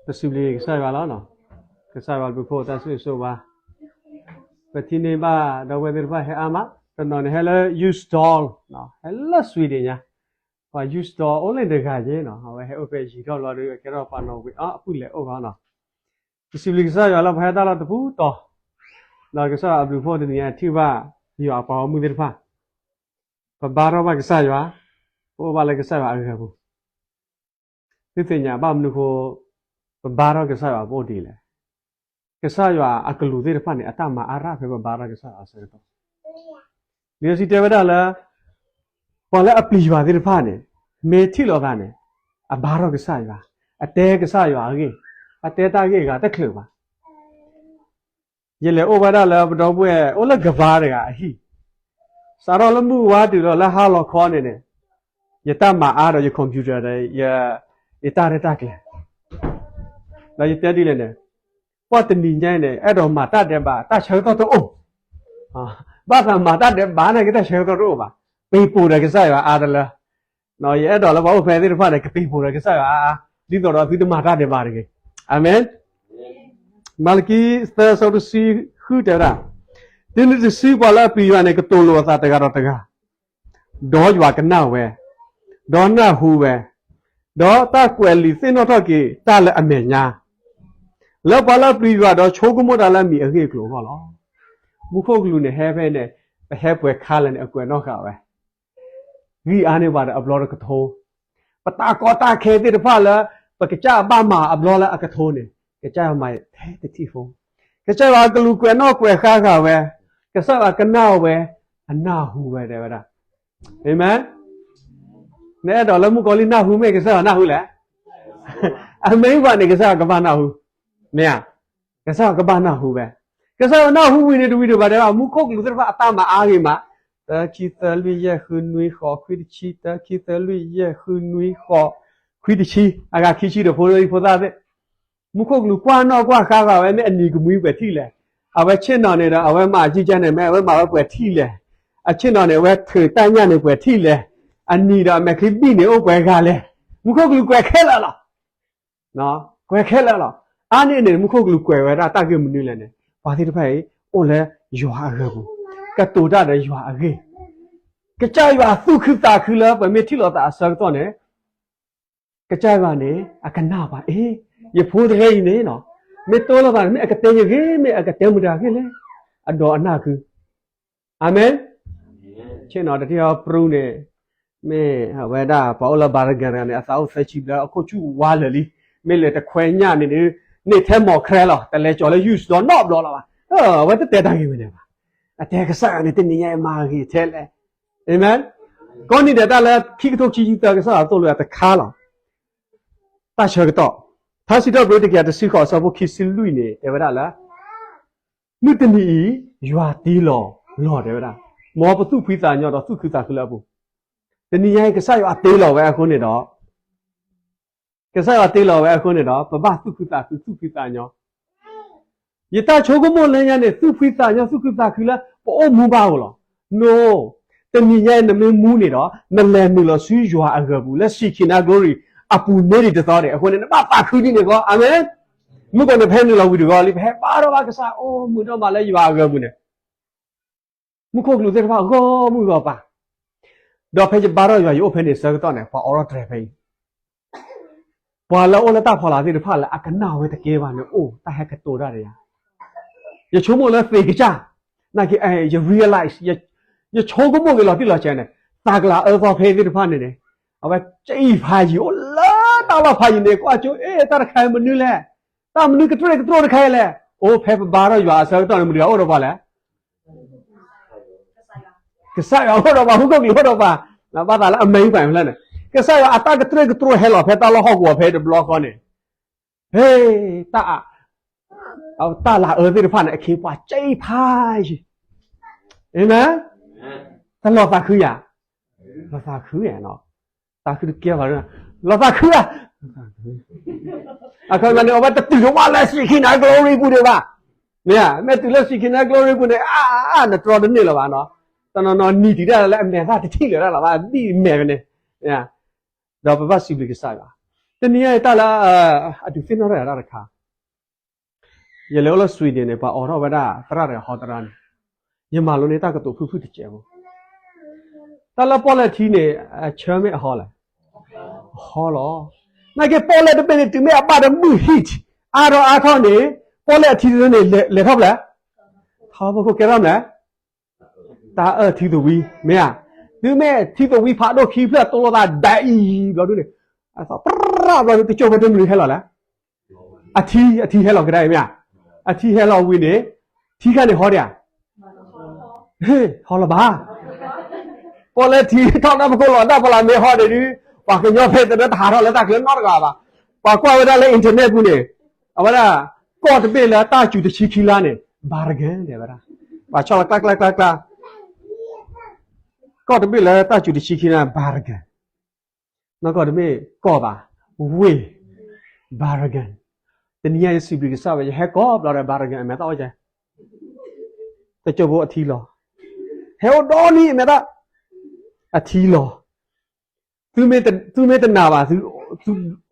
ပစံးဘျုးကစၢ်ယွၤလီၤ. ကစၢ်ယွၤဘျုးဖှိၣ်တၢ်ဆိၣ်ဂ့ၤဆိၣ်ဝါ, ပထံၣ်န့ၢ်ဘၣ်ဒီပုၢ်ဝဲၢ်သ့ၣ်တဖၣ်ဟဲအါမး, တနီၤန့ၣ်ဟဲလၢ Houston, ဟဲလၢ Sweden ညါ, ပှၤ Houston အိၣ်လၢတဂၤယ့ၣ်နီၤ, အဝဲဟဲအိၣ်ဖဲယံာ်ထီၣ်ဘျီဒီး ကဲထီၣ်ပှၤနီၣ်ဝ့ၤအီၤအပုၢ်လဲၤအိၣ်ဂီၢ်နီၤ. ပစံးဘျုးကစၢ်ယွၤလၢပှၤဟဲတၢ်လီၢ်တပူၤတီၤ, ဒီးကစၢ်ယွၤအဘျုးဖှိၣ်တနံၤညါထံၣ်ဘၣ် ယွၤအပှၤဂီၢ်မုၢ်သ့ၣ်တဖၣ်, ပဘါထီၣ်ဘၣ်ကစၢ်ယွၤ, ပအိၣ်ဘၣ်လၢကစၢ်ယွၤအဂၤပူၤ သုသ့ၣ်ညါဘၣ်မနုၤအဃိ ပဘါထီၣ်ကစၢ်ယွၤပအိၣ်ဒ်လဲၣ်. ကစၢ်ယွၤအကလူးသ့ၣ်တဖၣ်န့ၣ် အတၢ်မၤအါရၣ်ဖဲပဘါထီၣ်ကစၢ်ယွၤအဆၢကတီၢ်, လံာ်စီဆှံတဲဝဲဒၣ်လၢ ပှၤလၢအပျံၤယွၤသ့ၣ်တဖၣ်န့ၣ် မ့ၢ်ထံၣ်လိာ်သးန့ၣ် အဘါထီၣ်ကစၢ်ယွၤ, အတဲကစၢ်ယွၤအဂ့ၢ်, အတဲတၢ်ဂ့ၢ်အဂၤတချုးဘၣ်. ယလဲၤအိၣ်ဝဲဒၣ်လၢပဒီပုၢ်ဝဲၢ် အိၣ်လၢကဘါတဂၤအဟံၣ်, စးထီၣ်လၢမုၢ်ဝါတုၤလီၤလၢဟါလီၤခီန့ၣ်န့ၣ်, ယတၢ်မၤအါဒီးယ computer ဒီး ယတၢ်ရဲၣ်တၢ်ကျဲၤ, ဒီးယတဲဒ်လဲၣ်န့ၣ်, ပှၤတနံၤညါအံၤန့ၣ် အဲၣ်ဒိးမၤတၢ်ဒဲးဘး တၢ်ဆၢကတီၢ်တအိၣ်, ဘၣ်သးမၤတၢ်ဒဲးဘးနာ်က့ တၢ်ဆၢကတီၢ်တအိၣ်ဘၣ်, ပ့ၤပိာ်ဒီးကစၢ်ယွၤအါတလၢ ယအဲၣ်ဒိးလၢပှၤအိၣ်ဖဲသ့ၣ်တဖၣ်န့ၣ် ကပ့ၤပိာ်ဒီးကစၢ်ယွၤအါအါ, ဒ်သိးဒီးသုတမၤတၢ်ဒဲးဘးတဂ့ၤ. အၤမ့ၣ်. မၤလကံသၢ အဆၢဖိတဆံဃုတဲဝဲဒၣ်, တုၤနုၤတစုပှၤလၢအပျံၤယွၤန့ၣ် ကတိၤလိာ်အသးတဂၤဒီးတဂၤ, ဒီးယွၤကနၣ်ဝဲ, ဒီးနၢ်ဟူဝဲ, ဒီးတၢ်ကွဲးလံာ်သ့ၣ်နီၣ်ထီၣ်က့ၤတၢ်လၢအမဲာ်ညါ, လၢပှၤလၢအပျံၤယွၤဒီးဆိကမိၣ်တၢ်လၢအမံၤအဂ့ၢ်အကျိၤအဂီၢ်လီၤ. မူခိၣ်ကလူးန့ၣ်ဟဲဖဲန့ၣ်, ပဟဲပှဲၤခါလဲၣ်န့ၣ် အကွဲးနီၣ်ဃာ်ဝဲ ဂံၢ်အါန့ၢ်ပှၤဒီးအဘျီတကထိ, ပတၢ်ကီတၢ်ခဲသ့ၣ်တဖၣ်လၢ ပကစၢ်ဘၣ်မၤအဘျီလၢအကထိန့ၣ်, ကစၢ်ယွၤမၤထဲတထံၣ်ဖိ, ကစၢ်ယွၤကလူးကွဲးနီၣ်ကွဲးဃါဃာ်ဝဲ, ကစၢ်ယွၤကနၣ်ဝဲ, အနၢ်ဟူဝဲတဲဝဲဒၣ်. အၤမ့ၣ်. နအဲၣ်ဒိးလၢမုၣ်ကီၤလံၢ်နၢ်ဟူမ့ၢ် ကစၢ်ယွၤနၢ်ဟူလဲၣ်. အမ့ၢ်ဘၣ်န့ၣ် ကစၢ်ယွၤကဘၣ်နၢ်ဟူ, မ့ၢ်ဧါ. ကစၢ်ယွၤကဘၣ်နၢ်ဟူဝဲ, ကစၢ်ယွၤနၢ်ဟူဝံၤန့ၣ် တဝံၤဒံးဘၣ်တဲဘၣ် မူခိၣ်ကလူးသ့ၣ်တဖၣ်အတၢ်မၤအါဂ့ၤမး, တၢ ခံ သၢ လွံၢ် ယဲၢ် ဃု နွံ ဃိး ခွံ တဆံ, တၢ ခံ သၢ လွံၢ် ယဲၢ် ဃု နွံ ဃိး ခွံ တဆံ, အဂၤခံဆံဒီးဖိဒိၣ်ဖိသၣ်သ့ၣ်, မူခိၣ်ကလူးကွၢ်နီၣ်ကွၢ်ဃါဃာ်ဝဲ မ့ၢ်အနံၤကမှံပှဲၤထံၣ်လဲၣ်. အဝဲဆ့ၣ်နီၤန့ၣ်ဒီး အဝဲမၤအကံကဲန့ၣ် မ့ၢ်အဝဲမၤဝဲပှဲၤထံၣ်လဲၣ်. အဆ့ၣ်နီၤန့ၣ် အဝဲထုးတၢ်ညၣ်န့ၣ်ပှဲၤထံၣ်လဲၣ်. အနံၤဒီးအမဲာ်ချံဘံၣ်န့ၣ်အိၣ်ပှဲၤဂၤလဲၣ်. မူခိၣ်ကလူးကွဲးခဲလၢာ်လီၤ. ကွဲးခဲလၢာ်လီၤ. အါန့ၢ်န့ၣ် မူခိၣ်ကလူးကွဲးဝဲဒၣ်တၢ်ဂ့ၢ်မနုၤလဲၣ်န့ၣ်, ပှၤသ့ၣ်တဖၣ်အံၤ အိၣ်လၢယွၤအဂၤပူၤ, ကတိၤတၢ်ဒီးယွၤအဂ့ၢ်, ကစၢ်ယွၤသူၣ်ခုသးခုလၢပမ့ၢ်ထံၣ်လိာ်သးအဆၢကတီၢ်န့ၣ်, ကစၢ်ယွၤန့ၣ် အကနၣ်ပှၤ, အ့, ယဖိတဂၤအံၤန့ၣ်, မ့ၢ်တိလိာ်သးန့ၣ် မ့ၢ်အကတဲယဂ့ၤ မ့ၢ်အကတဲမတၤဂ့ၤလဲၣ်, အဒိးအနၢ်ခု အၤမ့ၣ်. ဆ့ၣ်နီၤတထံၣ်အီၤပြူန့ၣ်, မ့ၢ်အဝဲဒၣ်ပှၤအိၣ်လၢဘၤရကၤတဂၤန့ၣ် အသးအိၣ်သၢဆံဘျဲၣ် အခိၣ်ဆူၣ်ဝါလၢာ်လံ, မ့ၢ်လဲၤတခွဲညၣ်န့ၣ်ဒုး, န့ၢ်ထဲမိၢ်ခြဲလီၤ, တလဲၤကၠီၤလၢ Houston နီတဘျီလၢၤဘၣ်. အဝဲတတဲတၢ်ဂ့ၢ်ဝဲန့ၣ်ဘၣ်. အတဲကစၢ်ယွၤန့ၣ် တနံၤညါအံၤမၤဂ့ၤထဲလဲၣ်. အၤမ့ၣ်. ကိးနံၤဒဲးတၢ်လၢခံကထိခံဆံသၢ ကစၢ်ယွၤသိၣ်လိအတခါလီၤ. တၢ်ဆၢကတီၢ်, ထါစံးထီၣ်ပတြၢၤတကယၤတဆံဃိး အဆၢဖိခံဆံလွံၢ်န့ၣ် တဲဝဲဒၣ်လၢ မုၢ်တနံၤအံၤ ယွၤတ့လီၤလီၤ တဲဝဲဒၣ်, မ်ပသူၣ်ဖှံသးညီဒီးသူၣ်ခုသးခုလၢအပူၤ. တနံၤညါအံၤ ကစၢ်ယွၤတ့လီၤဝဲအဃိန့ၣ်ဒီး, ကစၢ်ယွၤတ့လီၤဝဲအဃိန့ၣ်ဒီး ပဘၣ်သူၣ်ခုသးခု သူၣ်ဖှံသးညီ. ယတၢ်ဆိကမိၣ်လၢညါန့ၣ် သူၣ်ဖှံသးညီ သူၣ်ခုသးခုလၢပအိၣ်မူဘၣ်ဧိၤလီၤ. နိ, တနံၤညါအံၤ နမ့ၢ်မူန့ၣ်ဒီး နလဲၤနုာ်လီၤဆူယွၤအဂၤပူၤ လၢ Shekinah glory အပူၤန့ၣ်ဒ်တသီန့ၣ် အဃိန့ၣ် နဘၣ်သးခုဒ်န့ၣ်အဂီၢ်, အၤမ့ၣ်. မုၢ်ကီၢ်န့ၣ် ပဟဲနုာ်လီၤဝံၤတဂီၤလံ ပဟဲဘါထီၣ်ဘၣ်ကစၢ် အိၣ်မုာ်ဒီးမၤလၢယွၤအဂၤပူၤန့ၣ် မူခိၣ်ကလူးသ့ၣ်တဖၣ်ဂီၢ်မုၢ်ဂီၢ်ပၤ, ဒီးဖဲယဘါထီၣ်ယွၤ ယအိၣ်ဖဲန့ၣ်အဆၢကတီၢ်န့ၣ် ပှၤအိးထီၣ်တြဲၤဖဲအံၤ, ပှၤလၢအအိၣ်လၢတၢ်ဖီလာ်သ့ၣ်တဖၣ်လၢအကနၣ်ဝဲတကဲဘၣ်န့ၣ် အိၣ်တၢ်ဟဲကတိၤတၢ်ဒီးယၤ, ယဆိကမိၣ်လၢသ့ၣ်ကစၢ်, နာ်က့ ယ realize, ယဆိကမိၣ်က့ၤလီၤတံၢ်လီၤဆဲးန့ၣ်, သးကလၤအၢသီဖဲသ့ၣ်တဖၣ်န့ၣ်န့ၣ်, အဝဲကံၣ်ဖးယံၤ အိၣ်လၢတၢ်လီၢ်ဖးယံၤန့ၣ် ကွၢ်ကၠိ အ့ တၢ်တခါအံၤမနုၤလဲၣ်, တၢ်မနုၤကတြဲၤကတြိတခါအံၤလဲၣ်, အိၣ်ဖဲပဘါထီၣ်ယွၤအဆၢကတီၢ်န့ၣ် မတၤတဂၤအိၣ်ဒီးပှၤလဲၣ် ကစၢ်ယွၤအိၣ်ဒီးပှၤ မူခိၣ်ကလူးအိၣ်ဒီးပှၤ, ဘၣ်သးလၢအမဲာ်ပှၤဖဲလဲၣ်န့ၣ်, ကစၢ်ယွၤအတၢ်ကတြဲၤကတြိဟဲလီၤဖဲတၢ်လီၢ်ဟီၣ်ကဝီၤဖဲတဘျီဃီန့ၣ်, ဟ့ၣ်, တၢ်, တၢ်လၤအၢသ့ၣ်တဖၣ်န့ၣ် အခ့အပှၤကံၣ်ဖးယံၤ, အၤမ့ၣ်, တလီၤသးခုယၤ, လီၤသးခုယၤ, သးခုတကဲဘၣ်, လီၤသးခုဧါ, အခီပညီန့ၣ် အဝဲတတုၤတဝၢ်လၢ Shekinah glory ပူၤဒံးဘၣ်, မ့ၢ်, မ့ၢ်တုၤလၢ Shekinah glory ပူၤန့ၣ် အါ, နတြီတန့ၢ်လၢၤဘၣ်နီၤ, တနီၤနီၤနံၤတုၤဒၣ်လၢအမဲာ်သၣ်တထံၣ်လၢၤဒၣ်လၢၤဘၣ် ဘံၣ်မဲာ်ဖဲန့ၣ်, ဒီးပဘၣ်စံးဘျုးကစၢ်ယွၤ, တနံၤညါအံၤတၢ်လၢ အဒုးသ့ၣ်နီၣ်ထီၣ်ယၤတၢ်တခါ, ယလဲၤအိၣ်လၢ Sweden န့ၣ် ပှၤအိးထီၣ်ဝဲဒၣ်သရၣ်တဂၤဟီသရၣ်န့ၣ်, ယမၤလိန့ၢ်တၢ်ကတိၤဖုၣ်ဖုၣ်တစဲးဖိ, တၢ်လၢပီၣ်လဲၣ်အထံန့ၣ် အဆၢမ့ၢ်အဟီလဲၣ်, အဟီလီၤ. နာ်က့ပီၣ်လဲၣ်တဘ့ၣ်န့ၣ် တုၤမ့ၢ်အဘၣ်ဒီးမုၢ် heat အါထီၣ်အါထီၣ်န့ၣ်, ပီၣ်လဲၣ်အထံန့ၣ် လဲၤထီၣ်ဖဲလဲၣ်, ထီၣ်ဖဲခိၣ်ကဲထီၣ်မလဲၣ် တၢ်အၢၣ်ထံသဝံမ့ၢ်ဧါ, တုၤမ့ၢ်ထံသဝံဖးဒိၣ်ခံဖျၢၣ်တိလိာ်သးဒၣ်အံၤဘျီဒုန့ၣ်, အသီပြၢ်ဘျီဒု တကၠိၢ်ဖဲတမနုၤဟဲလီၤလဲၣ်, အထံ, အထံဟဲလီၤကဒါအံၤမ့ၢ်ဧါ, အထံဟဲလီၤဝံၤန့ၣ်, ထံခါန့ၣ်ဟီဒံးဧါ, ဟ့ၣ်, ဟီလီၤဘၣ်. ပီၣ်လဲၣ်ထံထီၣ်တၢ်ဖီခိၣ်လီၤတၢ်ဖီလာ်မ့ၢ်ဟီဒံးဒု, ပှၤကညီဖဲတဒၢတဟးထီၣ်လၢတၢ်ချၢနီတဂၤဘၣ်. ပှၤကွၢ်ဝဲဒၣ်လၢ internet ပူၤန့ၣ်, အဝဲဒၣ်, ကီၢ်တဘ့ၣ်လၢတၢ်စူၤတဆံခံလါန့ၣ် Bergen တဲဝဲဒၣ်, ပှၤဆီၣ်လီၤကျါကျါကျါကျါ, ကီၢ်တဘ့ၣ်လၢတၢ်စူၤတဆံခံလါ Bergen, နီၢ်ကီၢ်တမ့ၢ်ကီၢ်ဘၣ်, ဝ့ၢ်, Bergen, တနံၤညါယစံးဘျုးကစၢ်ဝဲ ယဟဲကိးဘျီဒီး Bergen အမဲာ်သၣ်အိၣ်ကဲ, တကၠိၢ်ဖိအထံလီၤ, ဟဲအိၣ်ဒီနံၤအမဲာ်သၣ်, အထံလီၤ သုမ့ၢ်တနာ်ဘၣ်,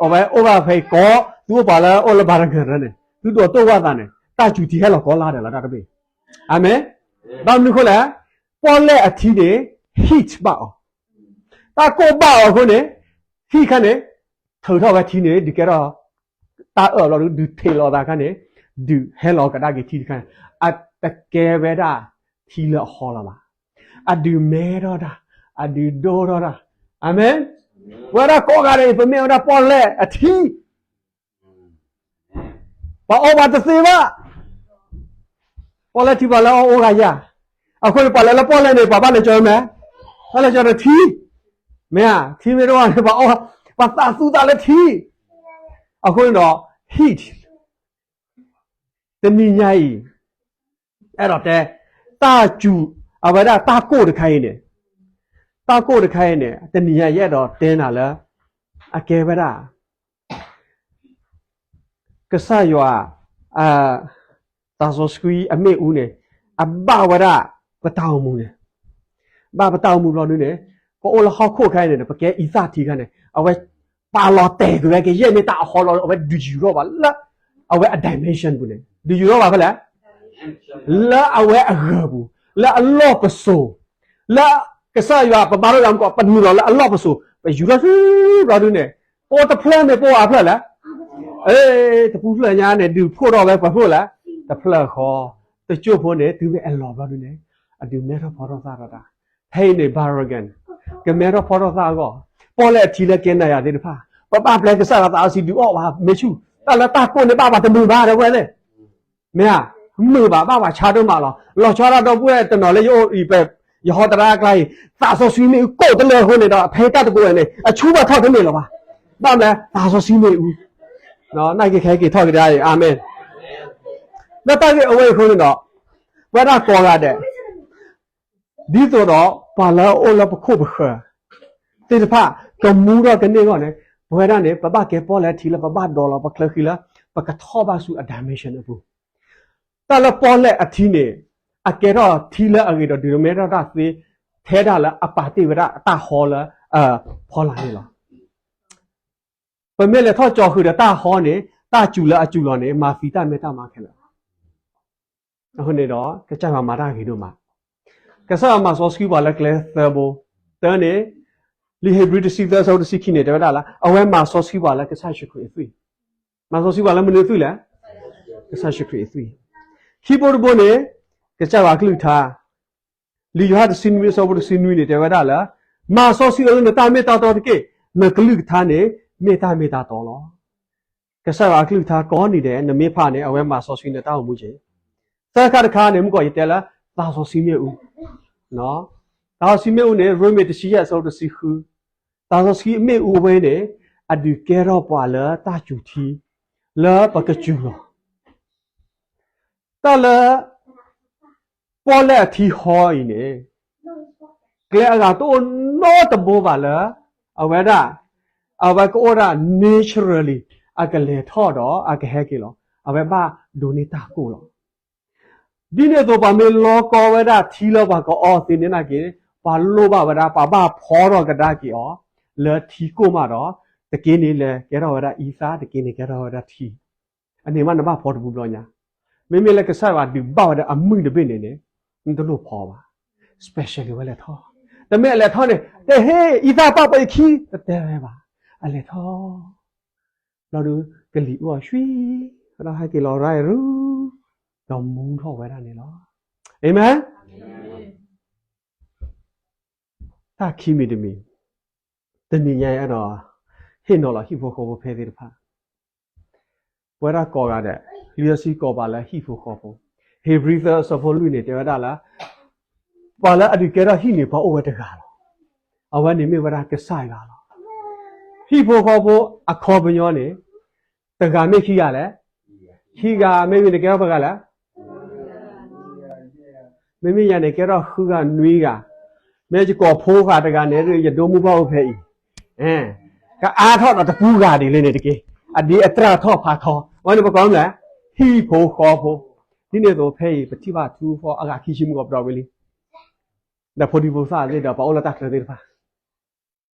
အဝဲအိၣ်ဘၣ်ဖဲအံၤကိး, သုအိၣ်ပှၤလၢအိၣ်လၢ Bergen န့ၣ်, သုဒိးတိၢ်ဝၢ်သးန့ၣ် တၢ်စူၤထံဟဲလီၤကိးလါဒီးလီၤတၢ်တဘ့ၣ်. အၤမ့ၣ်. ဘၣ်မနုၤအဃိလဲၣ်, ပီၣ်လဲၣ်အထံန့ၣ် heat ဘၣ်အီၤ, တၢ်ကိၢ်ဘၣ်အီၤအဃိန့ၣ်, heat ခါန့ၣ်, ထုးထီၣ်ဝဲထံန့ၣ် ဒုးကဲထီၣ် တၢ်အၢၣ်ဘျီဒုး ဒုးထံးလီၤသးခါန့ၣ်, ဒုးဟဲလီၤကဒါက့ၤထံတခါန့ၣ်, အတကဲဝဲဒၣ်ထံလၢအဟီလီၤဘၣ်. အဒုးမဲထီၣ်တၢ်, အဒုးဒိၣ်ထီၣ်တၢ်. အၤမ့ၣ်. ပဝဲဒၣ်ကိးဂၤဒဲးအံၤ ပမ့ၢ်ဝဲဒၣ်ပီၣ်လဲၣ်အထံ, ပှၤအီၣ်ပှၤတသ့ဘၣ်. ပီၣ်လဲၣ်ထံပှၤလၢအီၣ်အိၣ်ဂၤယၤ, အဃိန့ၣ် ပှၤလဲၤလၢပီၣ်လဲၣ်န့ၣ် ပှၤဘၣ်လဲၤကၠီၤမ့ၢ်, ဘၣ်လဲၤကၠီၤဒီးထံ, မ့ၢ်ဧါ, ထံမ့ၢ်တအိၣ်န့ၣ် ပှၤအီၣ်, ပှၤသးသူသးလၢထံ, အဃိန့ၣ်ဒီး heat တနံၤညါအံၤ, အဲၣ်ဒိးတဲ, တၢ်စူၤ, အဝဲဒၣ်တၢ်ကိၢ်တခါအံၤန့ၣ်, တၢ်ကိၢ်တခါအံၤန့ၣ် တနံၤညါအံၤ ယအဲၣ်ဒိးတဲနၤလၢ အကဲဝဲဒၣ် ကစၢ်ယွၤ သးစီဆှံအမ့ၣ်အူန့ၣ် အဘၣ်ဝဲဒၣ်ပတၢ်အိၣ်မူန့ၣ်, ဘၣ်ပတၢ်အိၣ်မူဘျီဒုန့ၣ်, ပအိၣ်လၢဟီၣ်ခိၣ်ခါအံၤန့ၣ် ပကဲအံသၣ်ထံခါန့ၣ် အဝဲပာ်လီၤတဲာ်ကွံာ်ဝဲကယဲၢ်မ့ၢ်တၢ်အဟီလီၤ, အဝဲဒုးယူၤထီၣ်ဘၣ်လၢ အဝဲအ dimension ပူၤန့ၣ်, ဒုးယူၤထီၣ်ဘၣ်ဖဲလဲၣ်, လၢအဝဲအဂၢၤပူၤ, လၢအလီၢ်ပစိာ်, လၢကစၢ်ယွၤပဘါထီၣ်ယွၤမူကီး ပနုာ်လီၤလၢအလီၢ်ပစိာ်, ပယူၤထီၣ်ဆူဘျီဒုန့ၣ်, ပအိၣ်တဖျၢၣ်မ့ၢ်ပအိၣ်အါဖျၢၣ်လဲၣ်, တပူၤဖျၢၣ်ညါန့ၣ် ဒုးဖှိၣ်ထီၣ်ဝဲပှဲၤဖှိၣ်လဲၣ်, တဖျၢၣ်ဃီ, တကၠိၢ်ဖိန့ၣ် တုၤမ့ၢ်အလီၤဘျီဒုန့ၣ်, အဒုးမဲထီၣ်ဖီထီၣ်သၣ်ထီၣ်တၢ်, ဖဲအံၤန့ၣ် Bergen ကမဲထီၣ်ဖီထီၣ်သၣ်အဂီၢ်, ပီၣ်လဲၣ်အထံလၢကဲနၤယၤသ့ၣ်တဖၣ်, ပဘၣ်ပျဲကစၢ်ယွၤသးစီဆှံဒုးအီၣ်ဘၣ် မ့ၢ်ဆူၣ်, တၢ်လၢတၢ်ကိၢ်န့ၣ်ဘၣ်ပှၤတမုာ်ဘၣ် တဲဝဲသ့ၣ် မ့ၢ်ဧါ, မုာ်ဘၣ် ဘၣ်ပှၤဆါဒိၣ်မးလီၤ. လီၤဆီဒၣ်ဒီပုၢ်ဝဲၢ်တနီၤလၢယအိၣ်အံၤ ယဟီသရၣ်အကျါအံၤ, သးစီဆှံမ့ၣ်အူကိၢ်တလၢအဃိန့ၣ်ဒီး ဖဲတၢ်တကိးဝဲန့ၣ် အဆူၣ်ဘၣ်ထီၣ်တန့ၢ်လၢၤဘၣ်. ဘၣ်မလဲၣ်, သးစီဆှံမ့ၣ်အူ, နာ်က့ခဲက့ၤထီၣ်ကဒါအံၤ, အၤမ့ၣ်. လၢတၢ်ဂ့ၢ်အဝဲအံၤအဃိန့ၣ်ဒီး, ပဝဲဒၣ်ကိးဂၤဒဲး ဒ်သိးဒီးပှၤလၢအအိၣ်လၢပခိၣ်ပဃၢၤသ့ၣ်တဖၣ် ကမူထီၣ်ကန့ၢ်အဂီၢ်န့ၣ်, ပဝဲဒၣ်န့ၣ် ပဘၣ်ကဲပီၣ်လဲၣ်အထံလၢပဘၣ်ဒိးလီၤပချၢဃံလၢ ပကထီၣ်ဘၣ်ဆူအ dimension အပူၤ. တၢ်လၢပီၣ်လဲၣ်အထံန့ၣ် အကဲထီၣ်ထံလၢအဂ့ၤဒီးဒုးမဲထီၣ်တၢ်သ့ ထဲဒၣ်လၢအပာ်တ့ၢ်ဝဲဒၣ်တၢ်ဟီလၢအဖီလာ်န့ၣ်လီၤ. ပမ့ၢ်လဲၤထီၣ်ကၠီၤဃုာ်ဒီးတၢ်ဟီန့ၣ်, တၢ်စူၤလၢအစူၤလီၤန့ၣ် မၤသံတၢ်မဲတၢ်မါခဲလၢာ်. အဃိန့ၣ်ဒီး ကစၢ်ယွၤမၤတၢ်ဂ့ၤဒိၣ်မး. ကစၢ်ယွၤမၤစီဆှံပှၤလၢကျဲသၢဘိ, တၢန့ၣ်, လံာ်ဧ့ၤဘြံၤတဆံသၢအဆၢဖိတဆံခံန့ၣ် တဲဝဲဒၣ်လၢ အဝဲမၤစီဆှံပှၤလၢကစၢ်ယ့ၣ်ၡူးခရံာ်အသွံၣ်, မၤစီဆှံပှၤလၢမနုၤအသွံၣ်လဲၣ်, ကစၢ်ယ့ၣ်ၡူးခရံာ်အသွံၣ်. ခံဘိတဘိန့ၣ်, ကစၢ်ယွၤအကလုၢ်ကထါ လံာ်ယိၤဟၣ်တဆံနွံအဆၢဖိတဆံနွံန့ၣ် တဲဝဲဒၣ်လၢ, မၤစီဆှံအီၤလၢနတၢ်မ့ၢ်တၢ်တီတက့ၢ်, နကလုၢ်ကထါန့ၣ် မ့ၢ်တၢ်မ့ၢ်တၢ်တီလီၤ. ကစၢ်ယွၤအကလုၢ်ကထါကိးနံၤဒဲး နမ့ၢ်ဖးန့ၣ် အဝဲမၤစီဆှံနတၢ်အိၣ်မူက့ၤ. သၢခါတခါန့ၣ် မုၢ်ကီးယတဲလၢ သးစီဆှံမ့ၣ်အူ, သးစီဆှံမ့ၣ်အူန့ၣ် ရိမ့ၤတဆံယဲၢ်အဆၢဖိတဆံဃု, သးစီဆှံမ့ၣ်အူအဝဲန့ၣ် အဒုးကဲထီၣ်ပှၤလၢတၢ်စူၤထံ, လၢပကစူၤလီၤ. တၢ်လၢ ပီၣ်လဲၣ်အထံဟီအံၤန့ၣ်, ကျဲအဂၤတအိၣ်နီတဘိဘၣ်လၢ အဝဲဒၣ်, အဝဲကအိၣ်ဒၣ် naturally အကလဲၤထီၣ်ဒီးအကဟဲက့ၤလီၤ. အဝဲဘၣ်ဒိးန့ၢ်တၢ်ကိၢ်လီၤ. ဒ်န့ၣ်အသိး ပှၤမ့ၢ်လီကီဝဲဒၣ်ထံလၢပှၤကအီသ့န့ၣ်နာ်က့, ပှၤလိၣ်ဘၣ်ဝဲဒၣ် ပှၤဘၣ်ဖီထီၣ်ကဒါက့ၤအီၤ လၢထံကိၢ်မးဒီး တက့ၢ်န့ၣ်လဲၤကဲထီၣ်ဝဲဒၣ်အံသၣ်, တက့ၢ်န့ၣ်ကဲထီၣ်ဝဲဒၣ်ထံ. အန့ၣ်မးနဘၣ်ဖီတဘျီညါ. မ့မ့ၢ်လၢကစၢ်ယွၤဒုးဘၣ်ဝဲဒၣ်အမုၢ်တဘ့ၣ်န့ၣ်န့ၣ်, နတလိၣ်ဖီဘၣ်. Specially ဝဲလဲၤထီၣ်. တမ့ၢ်အလဲၤထီၣ်န့ၣ် တဟ့ၣ်အံသၣ်ပာ်ပှၤယခံ, တတဲဝဲဘၣ်. အလဲၤထီၣ် ဘျီဒုး ကလံၤအူအီၤဆှံ, ဒီးဟဲက့ၤလီၤရၢ်ရူ, ဒီးမူထီၣ်ဝဲဒၣ်န့ၣ်လီၤ. အၤမ့ၣ်. တၢ်ခံမံၤတမံၤ, တနံၤညါအံၤအဲၣ်ဒိး ဟ့ၣ်နီၤလီၤဟံၣ်ဖိဃီဖိဖဲသ့ၣ်တဖၣ် ပဝဲဒၣ်ကိးဂၤဒဲး, လံာ်စီဆှံကိးပှၤလၢဟံၣ်ဖိဃီဖိ, ဧ့ၤဘြံၤသၢအဆၢဖိလွံၢ်န့ၣ် တဲဝဲဒၣ်လၢ ပှၤလၢအဒုးကဲထီၣ်ဟံၣ်န့ၣ် ပှၤအိၣ်ဝဲတဂၤလီၤ. အဝဲန့ၣ်မ့ၢ်ဝဲဒၣ်ကစၢ်ယွၤလီၤ. ဟံၣ်ဖိဃီဖိအခီပညီန့ၣ် တဂၤမ့ၢ်ခံဂၤလဲၣ်, ခံဂၤ, မ့မ့ၢ်န့ၣ်ကဲထီၣ်ပှဲၤဂၤလဲၣ် မ့မ့ၢ်ယၤန့ၣ် ကဲထီၣ်ဃုဂၤနွံဂၤ, မ့ၢ်ယကိးဖိဃာ်တဂၤန့ၣ် ယဒိမုၢ်ဘၣ်အိၣ်ဖဲအံၤ, ကအါထီၣ်ဒီးတပူၤဂၤဒ်လဲၣ်န့ၣ်တက့ၢ်, အဒ်အတြၢ်ထီၣ်ဖးထီ, အဝဲန့ၣ်ပကိးမလဲၣ်, ဟံၣ်ဖိဃီဖိ, ဒ်န့ၣ်အသိးဖဲအံၤ ပထံၣ်ဘၣ်ထူဃီအဂၤခံဆံမုၢ်ဂီၤပဒီဝံၤလံ, ဒီးဖိဒံဖိသၣ်သ့ၣ်ဒီးပှၤအိၣ်လၢတၢ်ချၢသ့ၣ်တဖၣ်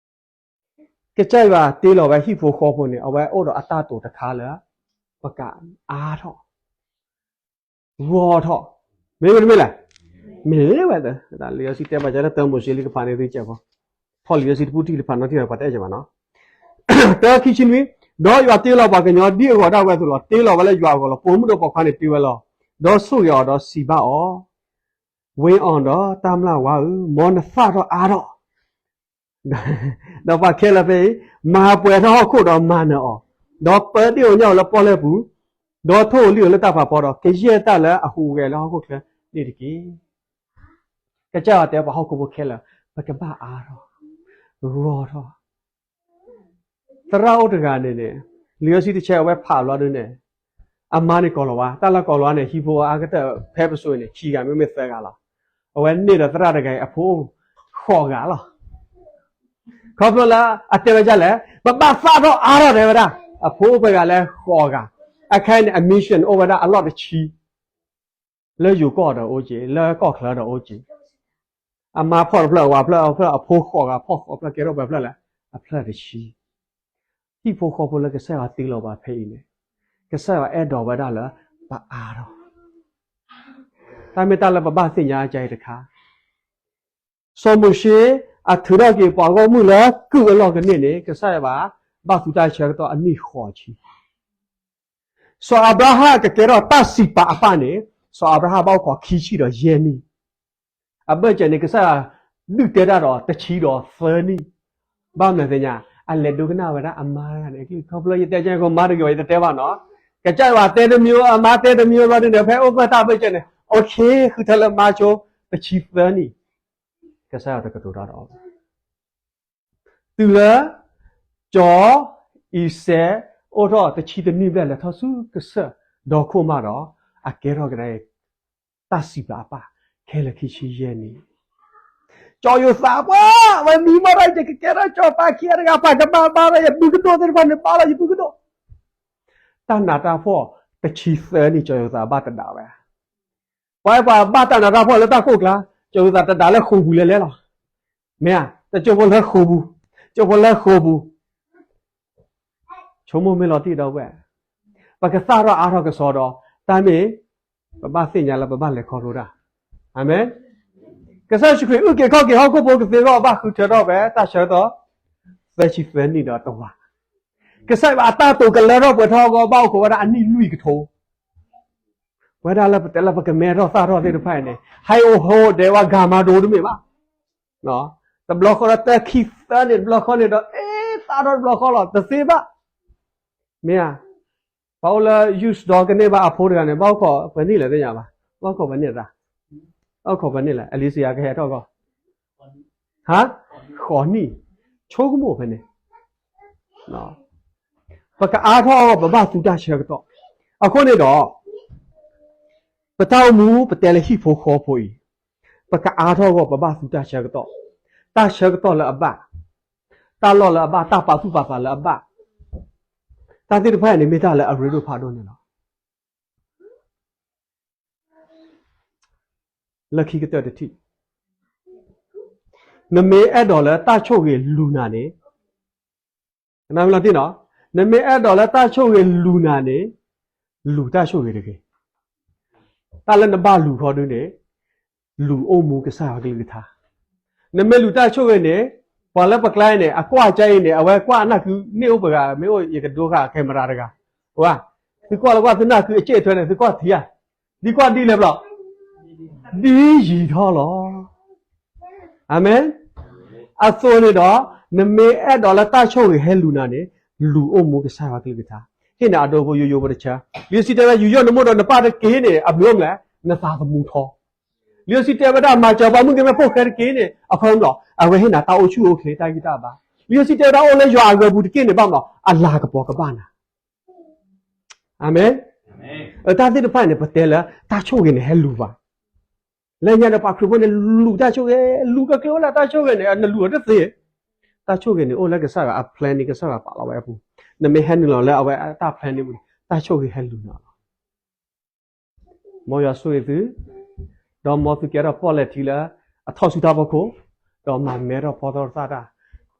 ကစၢ်ယွၤတ့လီၤဝဲဟံၣ်ဖိဃီဖိန့ၣ် အဝဲအိၣ်ဒီးအတၢ်တိာ်တခါလၢ ပကအါထီၣ် ဂီၢ်ထီၣ်, မ့ၢ်ဝဲတမ့ၢ်လဲၣ်, မ့ၢ်ဝဲ, လံာ်စီဆှံတဲဘၣ်ကလၢတၢမိၤၡ့လံာ်တဖၣ်န့ၣ်သုကဲးဖိ, ဖီလံာ်စီဆှံတပူၤတံၢ်တဖၣ်နီတံၢ်ပှၤတဲကဲးဘၣ်နီၤ, တၢခံဆံနွံ, ဒီးယွၤတ့လီၤပှၤကညီဒ်အဂီၤဒၣ်ဝဲအသိးလီၤ, တ့လီၤဝဲလၢယွၤအဂီၢ်လီၤ, ပိာ်မုၣ်ဒီးပိာ်ခွါန့ၣ်တ့ဝဲလီၤ, ဒီးဆိၣ်ဂ့ၤအီၤဒီးစံးဘၣ်အီၤ, ဝ့အီၤဒီးတၢ်မျၢ်ဝါဧၢ, မ်နသၣ်ထီၣ်အါထီၣ် ဒီးပှၤခဲလၢာ်ဖဲအံၤ, မၤပှဲၤထီၣ်ဟီၣ်ခိၣ်ဒီးမၤနၢၤအီၤ, ဒီးပၢတ့ၢ်ဧိၤညၣ်ဧိၤလၢပီၣ်လဲၣ်ပူၤ, ဒီးထိၣ်ဧိၤလံၣ်ဧိၤလၢတၢ်ဖးဖီဒီး ကယဲၢ်တၢ်လၢအဟူးဂဲၤလၢဟီၣ်ခိၣ်ချၢန့ၣ်တက့ၢ်. ကစၢ်ယွၤတဲပှၤဟီၣ်ခိၣ်ဖိခဲလၢာ်, ပကဘၣ်အါထီၣ်, ဂီၢ်ထီၣ် သရၣ်အိၣ်တဂၤန့ၣ်န့ၣ်, လံာ်စီဆှံတဆဲအဝဲဖးဘျီဒုန့ၣ်, အမါန့ၣ်ကိးလီၤဝဲ, တၢ်လၢကိးလီၤဝဲန့ၣ် ဟံၣ်ဖိအါကတၢၢ်ဖဲပစိၤန့ၣ် ခံဂၤမ့မ့ၢ်သၢဂၤလီၤ. အဝဲန့ၢ်ဒီးသရၣ်တဂၤအံၤ အဖိအိၣ်ဃိးဂၤလီၤ. ခီဖျိလၢအတဲဝဲဒ်လဲၣ်, ပဘၣ်သၣ်ထီၣ်အါထီၣ်တဲဝဲဒၣ်, အဖိအိၣ်ပှဲၤဂၤလဲၣ် ဃိးဂၤ, အခဲအံၤန့ၣ် အ mission အိၣ်ဝဲဒၣ်အလီၢ်တဆံ လၢယိၤကီၢ်ဒီးအိၣ်က့ၤ, လၢကီၢ်ချၢဒီးအိၣ်က့ၤ, အမါဖီၣ်တဖျၢၣ် အဝၤဖျၢၣ် အဖျၢၣ် အဖိဃိးဂၤ ဖီၣ်ဃိးဖျၢၣ် ကဲထီၣ်ပှဲၤဖျၢၣ်လဲၣ်, အဖျၢၣ်တဆံ. ဟံၣ်ဖိဃီဖိလၢကစၢ်ယွၤတ့လီၤပှၤဖဲအံၤန့ၣ်, ကစၢ်ယွၤအဲၣ်ဒိးဝဲဒၣ်လၢပအါထီၣ်, တၢ်မ့ၢ်တၢ်လၢပဘၣ်သ့ၣ်ညါအကါအံၤတခါ စီၤမိၤၡ့ အထုးထီၣ်က့ၤပှၤဂီၢ်မုၢ်လၢကုၢ်အလီၢ်ကန့ၢ်န့ၣ် ကစၢ်ယွၤဘၣ်သူတၢ်ဆၢကတီၢ်အနံၣ်ဃိးဆံ. စီၤအၤဘြၤဟၣ်ကကဲထီၣ်တၢ်စံးပာ်အပၢ်န့ၣ်, စီၤအၤဘြၤဟၣ်ဘၣ်အိၣ်ခိးခံဆံဒီးယဲၢ်နံၣ်. အဘၢၣ်စၢၤန့ၣ် ကစၢ်ယွၤဒုးတဲတၢ်ဒီးတဆံဒီးသၢနံၣ်. ဘၣ်မနုၤသ့ၣ်ညါ, အလဲၤဒိကနၣ်ဝဲဒၣ်အမါတဂၤန့ၣ်, ခီဖျိယတဲကဲကိးမါတဂ့ၤဘၣ် ယတတဲဘၣ်နီၤ. ကစၢ်ယွၤတဲတမံၤ အမါတဲတမံၤဘျီဒုန့ၣ် ဖဲအိၣ်ဘၣ်တၢ်ဘၢၣ်စၢၤန့ၣ် အိၣ်ခ့ဃုထၢလၢမါဆိတဆံသၢနံၣ် ကစၢ်ယွၤတကတိၤတၢ်ဒီးအီၤဘၣ်. တုၤလၢ ကၠီ အံၤစဲး အိၣ်ထီၣ်တဆံတနံၣ်ဘျဲၣ် လဲၤထီၣ်ဆူကစၢၢ်ဒီခိၣ်မးဒီး အကဲထီၣ်ကဒါအံၤ တၢ်စံးပာ်အပၢ် ခဲလၢာ်ခံဆံယဲၢ်နံၣ်. ကၠီယိၤသးပှၢ် ဝဲမံမီၢ်ဒီး ယကကဲထီၣ်ကၠီပၢ်ခံဂၤတဂၤ ပှၤကဘၣ်ဘါလီၤယဘုကဒိၣ်သ့ၣ်တဖၣ်န့ၣ် ဘါလီၤယဘုကဒိၣ်. တၢ်နးတၢ်ဖှီၣ်တဆံသၢနံၣ် ကၠီယိၤသးဘၣ်တဒးဝဲ ပှၤပှၤဘၣ်တၢ်နးတၢ်ဖှီၣ်လၢတၢ်ခိၣ်ကျါ, ကၠီယိၤသးတဒးလၢဃိာ်ပူၤလဲၤလဲၤလီၤ. မ့ၢ်ဧါ, တကၠိဖိလၢဃိာ်ပူၤ, ကၠိဖိလၢဃိာ်ပူၤ. ဆိကမိၣ်မ့ၢ်လီၤတံၢ်ဒီပုၢ်ဝဲၢ်, ပကသၣ်ထီၣ်အါထီၣ်ကစီဒီး တၢ်မ့ၢ် ပဘၣ်သ့ၣ်ညါလၢပဘၣ်လဲၤခီဖျိတၢ်. အၤမ့ၣ်. ကစၢ်ယ့ၣ်ၡူးခရံာ်အုၣ်က့ၤခီၣ်က့ၤဟီၣ်ခိၣ်ဖိကသ့အဂီၢ် ဘၣ်ဃုထၢထီၣ်ဝဲတၢ်ဆၢကတီၢ် သၢဆံသၢနံၣ်ဒီးတဝာ်. ကစၢ်ယွၤအတၢ်တိာ်ကလၢထီၣ်ပှဲၤထီၣ်အဂီၢ် ဘၣ်အိၣ်ခိးဝဲဒၣ်အနံၣ်လွံၢ်ကထိ ပဝဲဒၣ်လၢပတဲလၢပကမဲထီၣ်သၣ်ထီၣ်သ့ၣ်တဖၣ်အံၤန့ၣ် ဟဲအိၣ်ဟိဒဲးဝဲဂၤမၤဒိတမ့ၢ်ဘၣ်. တဘျီဃီဒီးတၢ်ခံသၢနံၣ်တဘျီဃီန့ၣ်ဒီး အ့ သၣ်ထီၣ်တဘျီဃီလီၤ တသ့ဘၣ်. မ့ၢ်ဧါ, ပှၤအိၣ်လၢ youth ဒီကန့ၢ်ဘၣ်အဖိတဂၤန့ၣ် ဘၣ်အိၣ်ခိးပှဲၤနံၣ်လဲၣ်သ့ၣ်ညါဘၣ်, ဘၣ်အိၣ်ခိးပှဲၤနံၣ်သး, ဘၣ်အိၣ်ခိးပှဲၤနံၣ်လဲၣ် အလံစယၤကဟဲထီၣ်အဂီၢ် ဟါ, ဃိးနံၣ်, ဆိကမိၣ်ဖဲန့ၣ် ပကအါထီၣ်အဂီၢ် ပဘၣ်သူတၢ်ဆၢကတီၢ်. အဃိန့ၣ်ဒီး ပတၢ်အိၣ်မူပတဲလၢဟံၣ်ဖိဃီဖိအံၤ, ပကအါထီၣ်အဂီၢ် ပဘၣ်သူတၢ်ဆၢကတီၢ်, တၢ်ဆၢကတီၢ်လၢအဘၣ်, တၢ်လီၢ်လၢအဘၣ်, တၢ်ပာ်သူၣ်ပာ်သးလၢအဘၣ်, တၢ်သ့ၣ်တဖၣ်အံၤန့ၣ် မ့ၢ်တၢ်လၢအရ့ဒိၣ်ဖးဒိၣ်န့ၣ်လီၤ. လၢခံကတၢၢ်တထံၣ်, နမ့ၢ်အဲၣ်ဒိးလၢတၢ်ဆိၣ်ဂ့ၤလူၤနၤန့ၣ်, ကနၣ်မ့ၢ်လီၤတံၢ်နီၤ, နမ့ၢ်အဲၣ်ဒိးလၢတၢ်ဆိၣ်ဂ့ၤလူၤနၤန့ၣ်, လူၤတၢ်ဆိၣ်ဂ့ၤတဂ့ၤ. တၢ်လၢနဘၣ်လူၤခီဒုန့ၣ်, လူၤအိၣ်မူကစၢ်ယွၤကလုၢ်ကထါ. နမ့ၢ်လူၤတၢ်ဆိၣ်ဂ့ၤန့ၣ်, ပှၤလၢပကျါအံၤန့ၣ် အကွၢ်ကါအံၤန့ၣ် အဝဲကွၢ်နၢ်ကုမ့ၢ်အိၣ်ပှဲၤဂၤ မ့ၢ်အိၣ်ယကဒိဃာ် camera တဂၤ, ဝဲ, သုကွၢ်လၢကွၢ်သုနၢ်ကု အစ့ၣ်ထွဲန့ၣ် သုကွၢ်ထံဧါ, ဒ်ကွၢ်ဒ်လဲၣ်ဘျီ, ဒ်ယံၤထီၣ်လီၤ. အၤမ့ၣ်. အသိးန့ၣ်ဒီး, နမ့ၢ်အဲၣ်ဒိးလၢတၢ်ဆိၣ်ဂ့ၤဟဲလူၤနၤန့ၣ်, လူၤအိၣ်မူကစၢ်ယွၤကလုၢ်ကထါ. ဟ့ၣ်နၤအဒိဖိယိယိဖိတဆၢ, လံာ်စီဆှံတဲဝဲ ယူးယီၣ်နမိၢ်ဒီးနပၢ်တက့ၢ်န့ၣ် အမံၤအိၣ်မလဲၣ်, နသးသမူထီ. လံာ်စီဆှံတဲဝဲဒၣ် မၤစၢၤပှၤမုၣ်ကမဲဖိဃဲတက့ၢ်န့ၣ် အခီမ့ၢ်လီၤ, အဝဲဟ့ၣ်နၤတၢ်အိၣ်ဆူၣ်အိၣ်ချ့တၢ်ဂံၢ်တၢ်ဘါ. လံာ်စီဆှံတဲဝဲဒၣ် အိၣ်လၢယွၤအဂၤပူၤတက့ၢ်န့ၣ် ဘၣ်မ့ၢ်လီၤ, အလၤကပီၤကဘၣ်နၤ. အၤမ့ၣ်. တၢ်သ့ၣ်တဖၣ်န့ၣ် ပတဲလၢတၢ်ဆိၣ်ဂ့ၤန့ၣ်ဟဲလူၤဘၣ်. လၢညါဒီးပှၤခရံာ်ဖိန့ၣ် လူၤတၢ်ဆိၣ်ဂ့ၤ, လူၤကကျိၤလၢတၢ်ဆိၣ်ဂ့ၤန့ၣ် နလူၤအီၤတသ့. တၢ်ဆိၣ်ဂ့ၤန့ၣ် အိၣ်လၢကစၢ်ယွၤအ plan န့ၣ် ကစၢ်ယွၤပာ်လီၤဝဲအပူၤ, နမ့ၢ်ဟဲနုာ်လီၤလၢအဝဲအတၢ် plan န့ၣ်ပူၤန့ၣ် တၢ်ဆိၣ်ဂ့ၤဟဲလူၤနၤလီၤ. မ်ယွၤဆိၣ်ဂ့ၤသု, ဒီးမ်သုကဲထီၣ်ပီၣ်လဲၣ်ထံလၢ အထီၣ်ဆူတၢ်ဖီခိၣ်, ဒီးမၤမဲထီၣ်ပီၢ်ထီၣ်သၣ်တၢ်,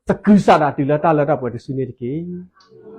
သကုၤဆးဒးတုၤလၢတၢ်လၢတၢ်ပှဲၤတစုန့ၣ်တက့ၢ်.